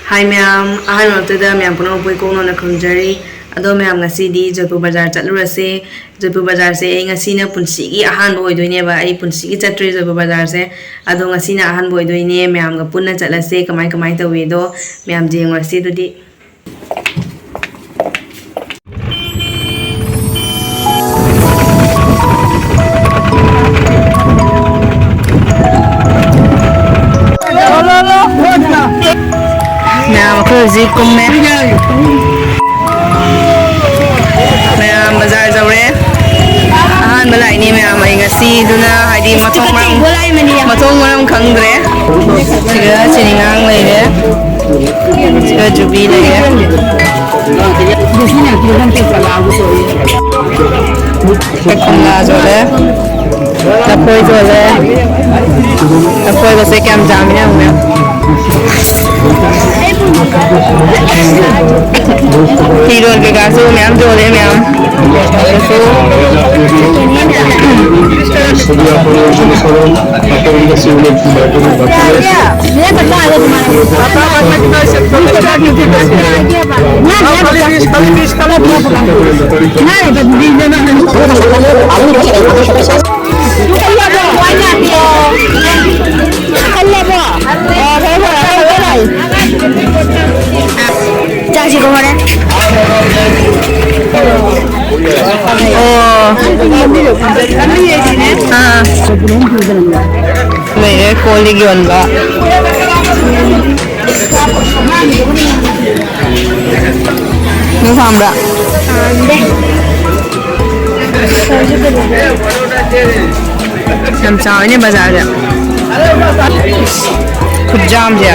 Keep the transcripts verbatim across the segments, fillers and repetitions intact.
ꯍꯥꯏ ꯃꯌꯥꯝ, ꯑꯍꯥꯟꯕ ꯃꯛꯇꯗ ꯃꯌꯥꯝ ꯄꯨꯝꯅꯃꯛꯄꯨ ꯏꯀꯣꯛ ꯅꯧꯅ ꯈꯨꯔꯨꯝꯖꯔꯤ꯫ ꯑꯗꯣ ꯃꯌꯥꯝ, ꯉꯁꯤꯗꯤ ꯖꯣꯏꯄꯨꯔ ꯕꯖꯥꯔ ꯆꯠꯂꯨꯔꯁꯦ꯫ ꯖꯣꯏꯄꯨꯔ ꯕꯖꯥꯔꯁꯦ ꯑꯩ ꯉꯁꯤꯅ ꯄꯨꯟꯁꯤꯒꯤ ꯑꯍꯥꯟꯕ ꯑꯣꯏꯗꯣꯏꯅꯦꯕ꯫ ꯑꯩ ꯄꯨꯟꯁꯤꯒꯤ ꯆꯠꯇ꯭ꯔꯤ ꯖꯣꯏꯄꯨꯔ ꯕꯖꯥꯔꯁꯦ꯫ ꯑꯗꯣ ꯉꯁꯤꯅ ꯑꯍꯥꯟꯕ ꯑꯣꯏꯗꯣꯏꯅꯦ꯫ ꯃꯌꯥꯝꯒ ꯄꯨꯟꯅ ꯆꯠꯂꯁꯦ꯫ ꯀꯃꯥꯏ ꯀꯃꯥꯏ ꯇꯧꯋꯤꯗꯣ ꯃꯌꯥꯝ ꯌꯦꯡꯉꯨꯔꯁꯤ ꯑꯗꯨꯗꯤ꯫ ꯃꯌꯥꯝ ꯑꯩꯈꯣꯏ ꯍꯧꯖꯤꯛ ꯀꯨꯝꯃꯦ꯫ ꯃꯌꯥꯝ ꯕꯖꯥꯔ ꯌꯧꯔꯦ꯫ ꯑꯍꯥꯟꯕ ꯂꯥꯛꯏꯅꯦ ꯃꯌꯥꯝ꯫ ꯑꯩ ꯉꯁꯤꯗꯨꯅ ꯍꯥꯏꯗꯤ ꯃꯊꯣꯡ ꯃꯔꯝ, ꯃꯊꯣꯡ ꯃꯔꯝ ꯈꯪꯗ꯭ꯔꯦ꯫ ꯁꯤꯗ ꯆꯤꯅꯤꯉꯥꯡ ꯂꯩꯔꯦ꯫ ꯁꯤꯗ ꯖꯨꯕꯤ ꯂꯩꯔꯦ꯫ ꯀꯣꯝꯂꯥ ꯌꯣꯜꯂꯦ꯫ ꯂꯐꯣꯏ ꯌꯣꯜꯂꯦ꯫ ꯂꯐꯣꯏꯒꯁꯦ ꯀꯌꯥꯝ ꯌꯥꯝꯃꯤ ꯌꯦꯡꯉꯨ ꯃꯌꯥꯝ꯫ ꯐꯤꯔꯣꯜ ꯀꯩꯀꯥꯁꯨ ꯃꯌꯥꯝ ꯌꯣꯜꯂꯦ ꯃꯌꯥꯝ꯫ ꯑꯗꯨꯁꯨ ꯆꯥꯁꯤꯀꯣ ꯍꯣꯔꯦꯟ꯫ ꯑꯣ꯫ ꯑꯥ꯫ ꯂꯩꯔꯦ ꯀꯣꯜ ꯂꯤꯛ ꯌꯣꯟꯕ꯫ ꯅꯪ ꯄꯥꯝꯕ꯭ꯔꯥ? ꯄꯥꯝꯗꯦ꯫ ꯌꯥꯝ ꯆꯥꯎꯋꯤꯅꯦ ꯕꯖꯥꯔꯁꯦ꯫ ꯈꯨꯠꯌꯥꯝꯁꯦ꯫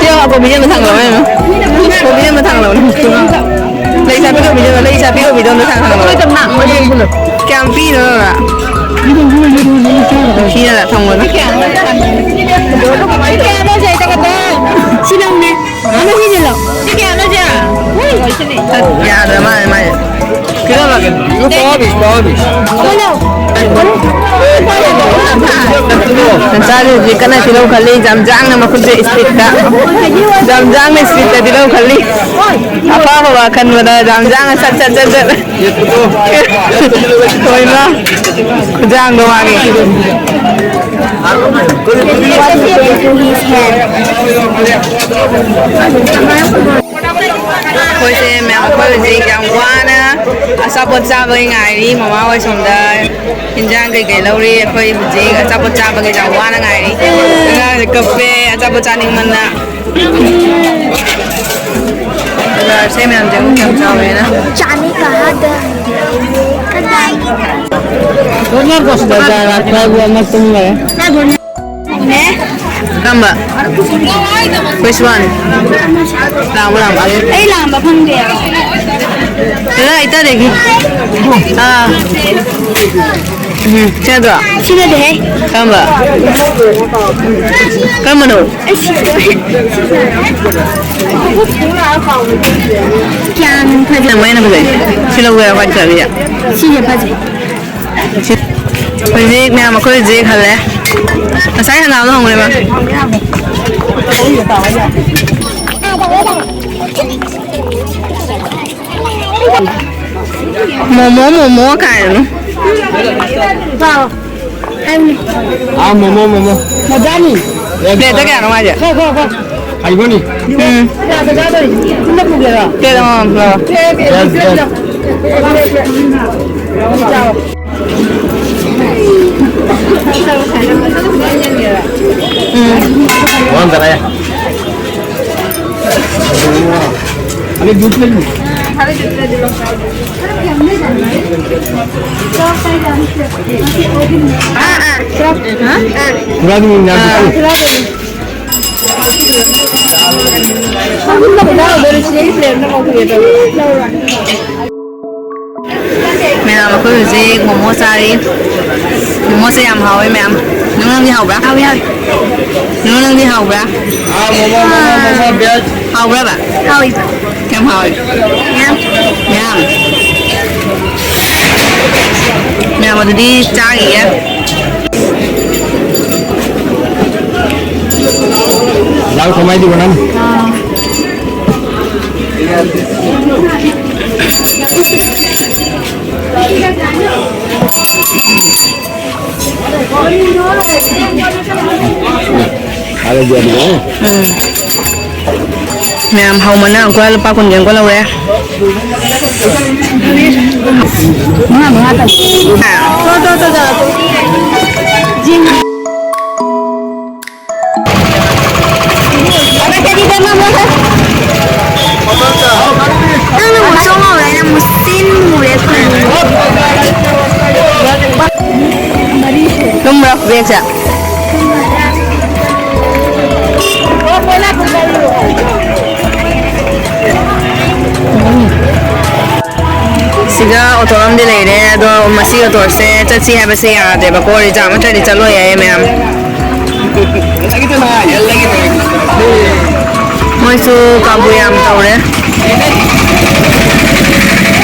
ꯁꯤ ꯀꯣꯕꯤ ꯑꯃ ꯊꯥꯡꯒꯠꯂꯛꯑꯣ, ꯏꯃꯥ꯫ ꯀꯣꯕꯤ ꯑꯃ ꯊꯥꯡꯒꯠꯂꯛꯑꯣ꯫ ꯂꯩ ꯁꯥꯠꯄꯤ ꯀꯣꯕꯤꯗꯣ, ꯂꯩ ꯁꯥꯠꯄꯤ ꯀꯣꯕꯤꯗꯣ ꯑꯝꯇ ꯊꯥꯡꯒꯠꯂꯛꯑꯣ꯫ ꯀꯌꯥꯝ ꯄꯤꯔꯤꯅꯣ, ꯅꯪꯅ? ꯐꯤꯅ ꯊꯝꯃꯣ, ꯅꯪ꯫ ꯁꯤ ꯅꯪꯅꯦ꯫ ꯑꯃ ꯁꯤꯁꯤꯂꯣ꯫ ꯁꯤ ꯀꯌꯥꯅꯣ, ꯆꯦ? ꯌꯥꯗ꯭ꯔ ꯃꯥꯜꯂꯦ ꯃꯥꯏꯁꯦ꯫ ꯀꯩꯗꯧꯔꯒꯦ? Look, Bobby's, Bobby's. ꯆꯥꯔꯤ ꯍꯧꯖꯤꯛ ꯀꯟꯅ ꯇꯤꯜꯍꯧ ꯈꯜꯂꯤ, ꯖꯝꯖꯥꯡꯅ ꯃꯈꯨꯠꯁꯦ speedꯇ꯫ ꯖꯝꯖꯥꯡꯅ speedꯇ ꯇꯤꯜꯍꯧ ꯈꯜꯂꯤ꯫ ꯑꯄꯥꯝꯕ ꯈꯟꯕꯗ ꯖꯝꯖꯥꯡꯅ ꯁꯠ ꯁꯠ ꯁꯠ ꯁꯠ꯫ ꯍꯣꯏ, ꯏꯃꯥ꯫ ꯈꯨꯖꯥꯡꯗꯣ ꯃꯥꯒꯤ꯫ What is it to his hand? ꯑꯩꯈꯣꯏꯁꯦ ꯃꯌꯥꯝ, ꯑꯩꯈꯣꯏ ꯍꯧꯖꯤꯛ ꯌꯥꯝ ꯋꯥꯅ ꯑꯆꯥꯄꯣꯠ ꯆꯥꯕꯒꯤ ꯉꯥꯏꯔꯤ꯫ ꯃꯃꯥ ꯍꯣꯏ ꯁꯣꯝꯗ ꯏꯟꯖꯥꯡ ꯀꯩꯀꯩ ꯂꯧꯔꯤ꯫ ꯑꯩꯈꯣꯏ ꯍꯧꯖꯤꯛ ꯑꯆꯥꯄꯣꯠ ꯆꯥꯕꯒꯤ ꯌꯥꯝ ꯋꯥꯅ ꯉꯥꯏꯔꯤ꯫ ꯑꯉꯥꯡꯁꯦ ꯀꯞꯄꯦ ꯑꯆꯥꯄꯣꯠ ꯆꯥꯅꯤꯡꯃꯟꯅ꯫ ꯑꯗꯨꯒ ꯁꯤ ꯃꯌꯥꯝꯁꯦ ꯑꯃꯨꯛ ꯌꯥꯝ ꯆꯥꯎꯋꯦꯅ꯫ ꯆꯥꯅꯤ ꯀꯍꯥꯗ? ꯀꯗꯥꯏꯒꯤꯗ? ꯗꯣꯅꯔ ꯀꯣꯁꯤꯗ ꯖꯥꯒꯥ ꯈꯔꯕꯨ ꯑꯃ ꯇꯨꯝꯈꯔꯦ꯫ ꯅꯦ? ꯀꯔꯝꯕ? Which one? ꯂꯥꯡꯕ ꯂꯥꯡꯕ꯫ ꯑꯩ ꯂꯥꯝꯕ ꯐꯪꯗꯦ꯫ ꯀꯗꯥꯏ ꯏꯇꯥꯗꯒꯤ? ꯑꯥ꯫ ꯎꯝ, ꯁꯤ ꯅꯠꯇ꯭ꯔꯣ? ꯁꯤ ꯅꯠꯇꯦꯍꯦ꯫ ꯀꯔꯝꯕ? ꯀꯔꯝꯕꯅꯣ? ꯑꯩ ꯁꯤ ꯀꯌꯥꯝ ꯐꯖꯩ? ꯁꯤꯅ ꯃꯣꯏꯅ ꯐꯖꯩ꯫ ꯁꯤ ꯂꯧꯒꯦꯔꯥ, white colourꯒꯤꯁꯦ? ꯁꯤꯁꯦ ꯐꯖꯩ꯫ ꯁꯤ, ꯍꯧꯖꯤꯛ ꯃꯌꯥꯝ ꯑꯩꯈꯣꯏ ꯍꯧꯖꯤꯛ ꯍꯜꯂꯦ꯫ ꯉꯁꯥꯏ ꯍꯪꯒꯥꯝꯗꯣ ꯍꯪꯉꯨꯔꯦ ꯃꯥ꯫ ꯃꯣꯃꯣ, ꯃꯣꯃꯣ ꯀꯥꯏꯅ꯫ ꯆꯥꯎ꯫ ꯍꯥꯏꯕꯅꯤ꯫ ꯑꯥ, ꯃꯣꯃꯣ, ꯃꯣꯃꯣ꯫ ꯃꯖꯥꯅꯤ꯫ Plateꯇ ꯀꯌꯥꯅꯣ ꯃꯥꯏꯁꯦ? ꯈꯣ, ꯈꯣ, ꯈꯣ꯫ ꯍꯩꯕꯅꯤ꯫ ꯎꯝ꯫ ꯀꯌꯥꯗ ꯆꯥꯗꯣꯏ? ꯄꯨꯟꯅ ꯄꯨꯒꯦꯔꯣ? Plate ꯑꯃꯃꯝ ꯂꯧꯔꯣ꯫ Plate, plate, plate, plate꯫ ꯆꯥꯎ꯫ ꯎꯝ꯫ ꯋꯥꯟ ꯇꯔꯥ꯫ ꯑꯗꯩ ꯖꯨꯁ ꯂꯩꯕꯅꯤ꯫ ꯊꯨꯔꯥꯗꯨꯅꯤ ꯅꯥꯕꯤꯁꯤ꯫ ꯃꯌꯥꯝ, ꯑꯩꯈꯣꯏ ꯍꯧꯖꯤꯛ ꯃꯣꯃꯣ ꯆꯥꯔꯤ꯫ ꯃꯣꯃꯣꯁꯦ ꯌꯥꯝ ꯍꯥꯎꯋꯦ ꯃꯌꯥꯝ꯫ ꯅꯪ, ꯅꯪꯗꯤ ꯍꯥꯎꯕ꯭ꯔꯥ? ꯍꯥꯎꯋꯦ, ꯍꯥꯎꯋꯦ꯫ ꯅꯪ, ꯅꯪꯗꯤ ꯍꯥꯎꯕ꯭ꯔꯥ? ꯍꯥꯎꯋꯦ, ꯍꯥꯎꯋꯦ꯫ ꯍꯥꯎꯕ꯭ꯔꯕ? ꯍꯥꯎꯋꯦ꯫ ꯀꯌꯥꯝ ꯍꯥꯎꯋꯦ? ꯃꯌꯥꯝ꯫ ꯃꯌꯥꯝ꯫ ꯃꯌꯥꯝ ꯑꯗꯨꯗꯤ ꯆꯥꯈꯤꯒꯦ꯫ ꯂꯥꯎ ꯀꯃꯥꯏ ꯇꯧꯕ ꯅꯪ? ꯎꯝ꯫ ꯃꯌꯥꯝ ꯍꯧꯃꯟꯅ ꯑꯪꯀꯣ ꯂꯨꯄꯥ ꯀꯨꯟꯒꯤ ꯑꯪꯀꯣ ꯂꯧꯔꯦ꯫ ꯃꯉꯥ, ꯃꯉꯥ ꯇꯧ꯫ ꯇꯣ, ꯇꯣ, ꯇꯣ, ꯇꯣ꯫ ꯅꯪꯅ ꯃꯨꯁꯨꯛ ꯉꯧꯔꯦ, ꯑꯩꯅ ꯃꯨꯁꯤꯟ ꯃꯨꯔꯦ, ꯈꯨꯅꯤꯡ꯫ ꯂꯨꯝꯕ꯭ꯔꯣ ꯕꯦꯒꯁꯦ? ꯁꯤꯗ ꯑꯣꯇꯣ ꯑꯃꯗꯤ ꯂꯩꯔꯦ, ꯑꯗꯣ ꯃꯁꯤ ꯑꯣꯇꯣꯁꯦ ꯆꯠꯁꯤ ꯍꯥꯏꯕꯁꯦ ꯌꯥꯗꯦꯕꯀꯣ, ꯔꯤꯖꯥꯕ ꯅꯠꯇ꯭ꯔꯗꯤ ꯆꯠꯂꯣꯏ ꯍꯥꯏꯌꯦ ꯃꯌꯥꯝ꯫ ꯃꯣꯏꯁꯨ ꯀꯥꯕꯨ ꯌꯥꯝ ꯇꯧꯔꯦ꯫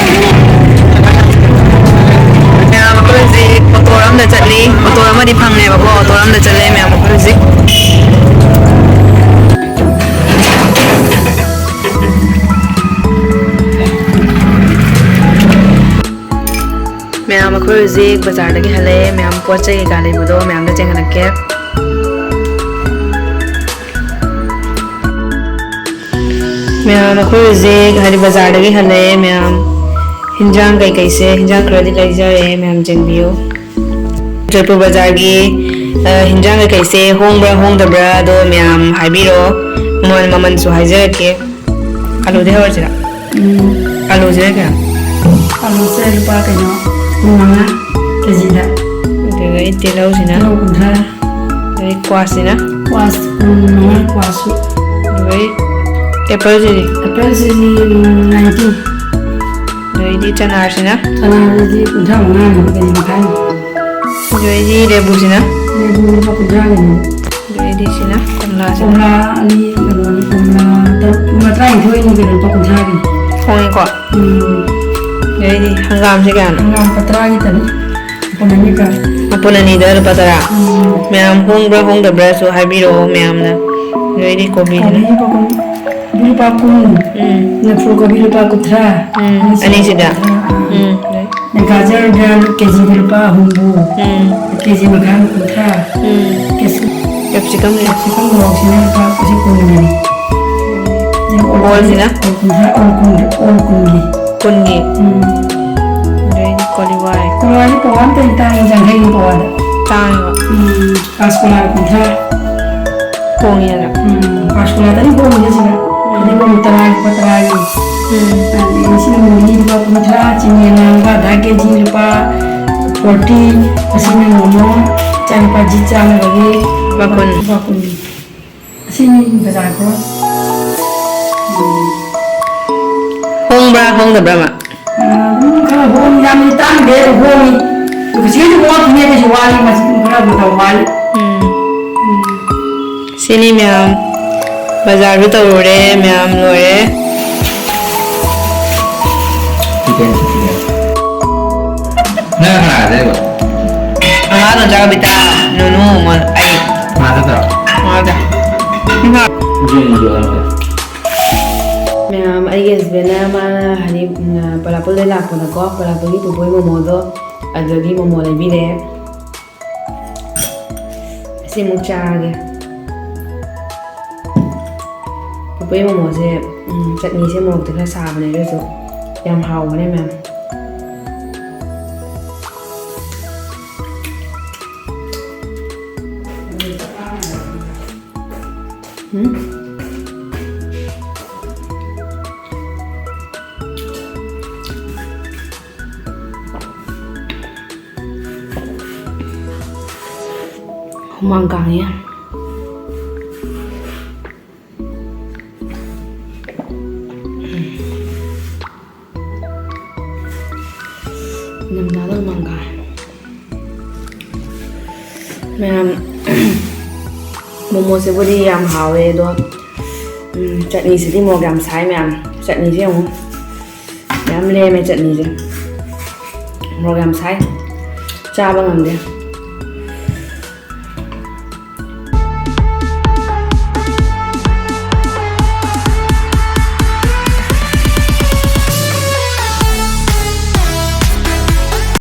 ꯃꯌꯥꯝ ꯑꯩꯈꯣꯏ ꯍꯧꯖꯤꯛ ꯑꯣꯇꯣ ꯑꯃꯗ ꯆꯠꯂꯤ, ꯑꯣꯇꯣ ꯑꯃꯗꯤ ꯐꯪꯉꯦꯕꯀꯣ, ꯑꯣꯇꯣ ꯑꯃꯗ ꯆꯠꯂꯦ ꯃꯌꯥꯝ ꯑꯩꯈꯣꯏ ꯍꯧꯖꯤꯛ꯫ ꯃꯌꯥꯝ ꯑꯩꯈꯣꯏ ꯍꯧꯖꯤꯛ ꯕꯖꯥꯔꯗꯒꯤ ꯍꯜꯂꯛꯑꯦ꯫ ꯃꯌꯥꯝ ꯄꯣꯠ ꯆꯩ ꯀꯩꯀꯥ ꯂꯩꯕꯗꯣ ꯃꯌꯥꯝꯗ ꯆꯦꯟꯍꯜꯂꯛꯀꯦ꯫ ꯃꯌꯥꯝ ꯑꯩꯈꯣꯏ ꯍꯧꯖꯤꯛ ꯍꯥꯏꯗꯤ ꯕꯖꯥꯔꯗꯒꯤ ꯍꯜꯂꯛꯑꯦ꯫ ꯃꯌꯥꯝ ꯍꯤꯟꯖꯥꯡ ꯀꯩꯀꯩꯁꯦ, ꯍꯤꯟꯖꯥꯡ ꯈꯔꯗꯤ ꯂꯩꯖꯔꯦ, ꯃꯌꯥꯝ ꯌꯦꯡꯕꯤꯌꯨ꯫ ꯖꯣꯏꯄꯨꯔ ꯕꯖꯥꯔꯒꯤ, ꯑ, ꯍꯤꯟꯖꯥꯡ ꯀꯩꯀꯩꯁꯦ ꯍꯣꯡꯕ꯭ꯔꯥ ꯍꯣꯡꯗꯕ꯭ꯔꯥ ꯑꯗꯣ ꯃꯌꯥꯝ ꯍꯥꯏꯕꯤꯔꯣ꯫ ꯃꯃꯜ, ꯃꯃꯜꯁꯨ ꯍꯥꯏꯖꯔꯛꯀꯦ꯫ ꯑꯂꯨꯗꯩ ꯍꯧꯔꯁꯤꯔꯥ? ꯎꯝ꯫ ꯑꯂꯨꯁꯦ ꯀꯌꯥ? ꯑꯂꯨꯁꯦ ꯂꯨꯄꯥ ꯀꯩꯅꯣ, ꯀꯨꯟ ꯃꯉꯥ ꯀꯦꯖꯤꯗ꯫ ꯑꯗꯨꯒ ꯇꯤꯜꯍꯧꯁꯤꯅ? ꯇꯤꯜꯍꯧ ꯀꯨꯟꯊ꯭ꯔꯥ꯫ ꯑꯗꯩ ꯀ꯭ꯋꯥꯁꯁꯤꯅ? ꯀ꯭ꯋꯥꯁ ꯀꯨꯟ ꯃꯉꯥ, ꯀ꯭ꯋꯥꯁꯁꯨ꯫ ꯑꯗꯩ ꯑꯦꯄꯜꯁꯤꯗꯤ? ꯑꯦꯄꯜꯁꯤꯗꯤ ꯅꯥꯏꯟꯇꯤ꯫ ꯑꯗꯩꯗꯤ ꯆꯅꯥꯁꯤꯅ? ꯆꯅꯥꯁꯤꯗꯤ ꯀꯨꯟꯊ꯭ꯔꯥ ꯃꯉꯥꯅꯤ, ꯀꯦꯖꯤ ꯃꯈꯥꯏꯅꯤ꯫ ꯑꯗꯩꯗꯤ ꯂꯦꯕꯨꯁꯤꯅ? ꯂꯦꯕꯨ ꯂꯨꯄꯥ ꯀꯨꯟꯊ꯭ꯔꯥꯒꯤꯅꯤ꯫ ꯑꯗꯩꯗꯤ ꯁꯤꯅ ꯀꯣꯝꯂꯥꯁꯤꯅ? ꯀꯣꯝꯂꯥ ꯑꯅꯤ, ꯀꯩꯅꯣꯅꯤ, ꯀꯣꯝꯂꯥ ꯇꯔꯨꯛ, ꯀꯣꯝꯂꯥ ꯇꯔꯥꯅꯤꯊꯣꯏꯅꯤ ꯀꯩꯅꯣ, ꯂꯨꯄꯥ ꯀꯨꯟꯊ꯭ꯔꯥꯒꯤ꯫ ꯍꯣꯡꯉꯤꯀꯣ? ꯎꯝ꯫ ꯑꯗꯩꯗꯤ ꯍꯪꯒꯥꯝꯁꯦ ꯀꯌꯥꯅꯣ? ꯍꯪꯒꯥꯝ ꯂꯨꯄꯥ ꯇꯔꯥꯒꯤ ꯇꯅꯤ꯫ ꯃꯄꯨꯟ ꯑꯅꯤꯒ꯫ ꯃꯄꯨꯟ ꯑꯅꯤꯗ ꯂꯨꯄꯥ ꯇꯔꯥ? ꯎꯝ꯫ ꯃꯌꯥꯝ ꯍꯣꯡꯕ꯭ꯔꯥ ꯍꯣꯡꯗꯕ꯭ꯔꯥꯁꯨ ꯍꯥꯏꯕꯤꯔꯛꯑꯣ ꯃꯌꯥꯝꯅ꯫ ꯑꯗꯩꯗꯤ ꯀꯣꯕꯤꯁꯤꯅ? ꯀꯣꯕꯤ ꯂꯨꯄꯥ ꯀꯨꯟ, ꯀꯣꯕꯤ ꯂꯨꯄꯥ ꯀꯨꯟ꯫ ꯎꯝ꯫ ꯅꯐꯨꯜ ꯀꯣꯕꯤ ꯂꯨꯄꯥ ꯀꯨꯟꯊ꯭ꯔꯥ꯫ ꯎꯝ꯫ ꯑꯅꯤꯁꯤꯗ ꯑꯅꯤꯁꯤꯗ? ꯀꯨꯟꯊ꯭ꯔꯥ, ꯑꯥ꯫ ꯎꯝ꯫ ꯒꯥꯖꯔꯗ ꯀꯦꯖꯤꯗ ꯂꯨꯄꯥ ꯍꯨꯝꯐꯨ꯫ ꯎꯝ꯫ ꯀꯦꯖꯤ ꯃꯈꯥꯏ ꯑꯃ ꯀꯨꯟꯊ꯭ꯔꯥ꯫ ꯎꯝ꯫ ꯀꯦꯖꯤ꯫ ꯀꯦꯞꯁꯤꯀꯝꯁꯦ? ꯀꯦꯞꯁꯤꯀꯝ ꯃꯣꯔꯣꯛꯁꯤꯅ ꯂꯨꯄꯥ ꯀꯨꯟ ꯀꯨꯟꯒꯤꯅꯤ꯫ ꯑꯣꯜꯁꯤꯅ? ꯑꯣꯜ ꯀꯨꯟꯊ꯭ꯔꯥ, ꯑꯣꯜ ꯀꯨꯟ, ꯑꯣꯜ ꯀꯨꯟꯒꯤ꯫ ꯀꯨꯟꯒꯤ? ꯎꯝ꯫ ꯑꯗꯩꯗꯤ ꯀꯣꯂꯤ ꯍꯋꯥꯏ? ꯀꯣꯂꯤ ꯍꯋꯥꯏꯗꯤ ꯄꯋꯥ ꯑꯝꯇ ꯇꯥꯡꯉꯤ, ꯌꯥꯡꯈꯩꯒꯤ ꯄꯋꯥꯗ꯫ ꯇꯥꯡꯉꯦꯕ꯫ ꯎꯝ꯫ ꯀꯥꯁꯀꯣꯂꯥ ꯀꯨꯟꯊ꯭ꯔꯥ꯫ ꯍꯣꯡꯉꯦꯅ? ꯎꯝ, ꯀꯥꯁꯀꯣꯂꯥꯗꯅꯤ ꯍꯣꯡꯉꯤꯁꯦ ꯁꯤꯗ꯫ ꯎꯝ꯫ ꯐꯗꯤꯒꯣꯝ ꯇꯔꯥꯒꯤ, ꯂꯨꯄꯥ ꯇꯔꯥꯒꯤ꯫ ꯎꯝ꯫ ꯑꯗꯩ ꯁꯤꯅ ꯃꯨꯂꯤ ꯂꯨꯄꯥ ꯀꯨꯟꯊ꯭ꯔꯥ, ꯆꯤꯅꯤ ꯑꯉꯥꯡꯕ ꯑꯗꯥ ꯀꯦꯖꯤ ꯂꯨꯄꯥ ꯐꯣꯔꯇꯤ, ꯑꯁꯤꯅ ꯃꯣꯃꯣ ꯆꯥ ꯂꯨꯄꯥ ꯖꯤ ꯆꯥꯅꯕꯒꯤ ꯂꯨꯄꯥ ꯀꯨꯟ꯫ ꯂꯨꯄꯥ ꯀꯨꯟꯒꯤ꯫ ꯑꯁꯤꯅꯤ ꯕꯖꯥꯔ ꯈꯔ꯫ ꯎꯝ꯫ ꯍꯣꯡꯕ꯭ꯔꯥ ꯍꯣꯡꯗꯕ꯭ꯔꯥ, ꯃꯥ? ꯑꯗꯨꯝ ꯈꯔ ꯍꯣꯡꯉꯤ, ꯌꯥꯝꯅ ꯇꯥꯡꯗꯦ, ꯑꯗꯨꯝ ꯍꯣꯡꯉꯤ꯫ ꯀꯩꯁꯨ ꯌꯥꯝ ꯋꯥꯠꯇꯦ, ꯀꯩꯁꯨ ꯋꯥꯠꯂꯤ, ꯃꯁꯤ ꯈꯔ ꯑꯗꯨꯝ ꯇꯧ ꯋꯥꯠꯂꯤ꯫ ꯎꯝ꯫ ꯎꯝ꯫ ꯁꯤꯅꯤ ꯃꯌꯥꯝ, ꯕꯖꯥꯔꯁꯨ ꯇꯧꯔꯨꯔꯦ, ꯃꯌꯥꯝ ꯂꯣꯏꯔꯦ꯫ ꯅꯪ ꯀꯅꯥꯒ ꯆꯠꯂꯤꯕ? ꯑꯉꯥꯡ ꯃꯆꯥꯒ ꯕꯤꯇꯥ, ꯅꯨꯅꯨ, ꯃꯣꯟ-, ꯑꯩ꯫ ꯀꯅꯥ ꯆꯠꯇ꯭ꯔꯣ? ꯃꯥꯗ꯫ ꯌꯦꯡꯉꯨꯗꯣ ꯅꯪ꯫ ꯃꯌꯥꯝ, ꯑꯩꯒꯤ husbandꯅ ꯃꯥꯅ ꯍꯥꯏꯗꯤ, ꯎꯝ, ꯕꯂꯥꯄꯨꯔꯗꯩ ꯂꯥꯛꯄꯗꯀꯣ, ꯕꯂꯥꯄꯨꯔꯒꯤ ꯄꯨꯄꯨꯒꯤ ꯃꯣꯃꯣꯗꯣ, ꯑꯗꯨꯗꯒꯤ ꯃꯣꯃꯣ ꯂꯩꯕꯤꯔꯦ꯫ ꯑꯁꯤ ꯑꯃꯨꯛ ꯆꯥꯔꯒꯦ꯫ ꯄꯨꯄꯨꯒꯤ ꯃꯣꯃꯣꯁꯦ, ꯎꯝ, ꯆꯠꯅꯤꯁꯦ ꯃꯣꯔꯣꯛꯇꯤ ꯈꯔ ꯁꯥꯕꯅꯦ, ꯑꯗꯨꯁꯨ ꯌꯥꯝ ꯍꯥꯎꯕꯅꯦ, ꯃꯌꯥꯝ꯫ ꯎꯝ? ꯍꯨꯃꯥꯡ ꯀꯥꯡꯉꯦ꯫ ꯅꯝꯅꯗꯧ ꯃꯥꯟꯒꯥꯏ꯫ ꯃꯌꯥꯝ, ꯃꯣꯃꯣꯁꯤꯕꯨꯗꯤ ꯌꯥꯝ ꯍꯥꯎꯋꯦ, ꯑꯗꯣ, ꯎꯝ, ꯆꯠꯅꯤꯁꯤꯗꯤ ꯃꯣꯔꯣꯛ ꯌꯥꯝ ꯁꯥꯏ ꯃꯌꯥꯝ꯫ ꯆꯠꯅꯤꯁꯦ ꯌꯦꯡꯉꯨ꯫ ꯌꯥꯝ ꯂꯦꯝꯃꯦ ꯆꯠꯅꯤꯁꯦ꯫ ꯃꯣꯔꯣꯛ ꯌꯥꯝ ꯁꯥꯏ꯫ ꯆꯥꯕ ꯉꯝꯗꯦ꯫